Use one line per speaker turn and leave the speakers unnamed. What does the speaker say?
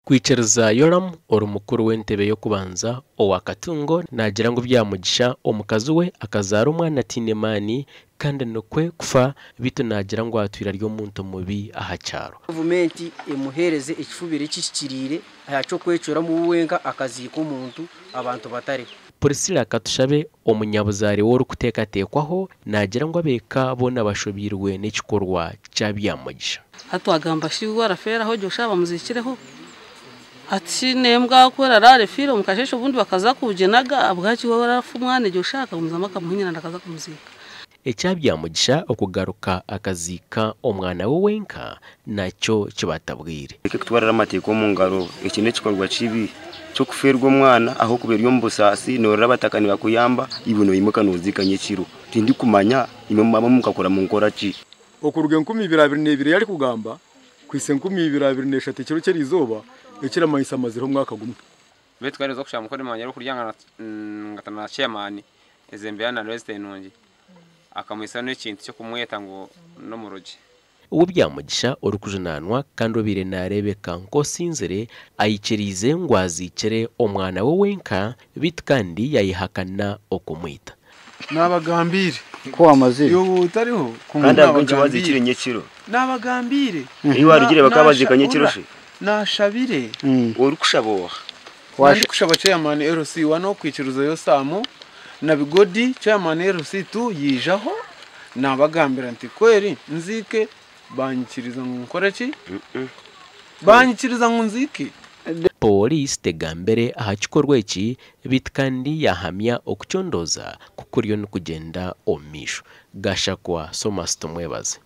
Kwikiriza Yoram ori mukuru w'entebe y'okubanza owa Katungo naagira ngu Byamugisha omukazi we akazaara omwana ataine maani kandi nikwo kufa beitu naagira ngu atwire ari omuntu mubi aha kyaro.
Gavumenti emuheereze ekifubiro ekihikiriire aha ky'okwecweramu we wenka akaziika omuntu abantu batariho.
Priscilla Katushabe omunyabuzaare w'orikuteekateekwaho naagira ngu abeeka boona bashobeirwe n'ekikorwa kya Byamugisha.
Hati wagamba shi we arafeeraho gye oshaba bamuziikireho? Hati shi n'embwa ku eraraara efiire omu kasheeshe obundi bakaza kuginaga ahabwaki we arafa omwana egyo shaaha akagumizamu akamuhinyira akaza kumuziika?
Ekya Byamugisha okugaruka akaziika omwana we wenka nakyo kibatabwire.
Reka kutwarira amateeka omu ngaro, eki n'ekikorwa kibi ky'okufeerwa omwana ahabw'okuba ori omu busaasi noorora abataka nibakuyamba iwe noimuka nooziika nyekiro. Tindikumanya imwe mwaba mukakora munkora ki?
Okuruga 2022 yarikugamba kuhitsya 2023 ekiro ky'erizooba ekiramanyisa amazireho omwaka gumwe.
Beitu kandi okushaba Mukama nimanya orikurya ngatana na chairman ezi embeera nariyo zitari nungi akamuhisa n'ekintu ky'okumweta ngu n'omurogi.
Obu Byamugisha orikujunaanwa kandi obaire naareebeka nk'osinzire aikiriize ngu aziikire omwana we wenka beitu kandi yaayehakana okumwita.
Naabagambiire.
Ku wamazire.
Iwe otariho kwonka
Kandi ahabw'enki waziikire
naabagambiire.
nyekiro?
Naabagambiire.
Ei warugire bakaba baziika nyekiro shi?
Naashabire.
Orikushaba oha?
Nandikushaba chairman LC one okwikiriza Yosamu na Bigodi chairman LC two yijaho nabagambira nti kweri nziike banyikiriza ngu nkore ki? Banyikiriza ngu nziike.
Pooriisi tegambire aha kikorwa eki beitu kandi yaahamya okucondooza ku kuriyo nikugyenda omu maisho. Gashakwa Thomas Tumwebaze.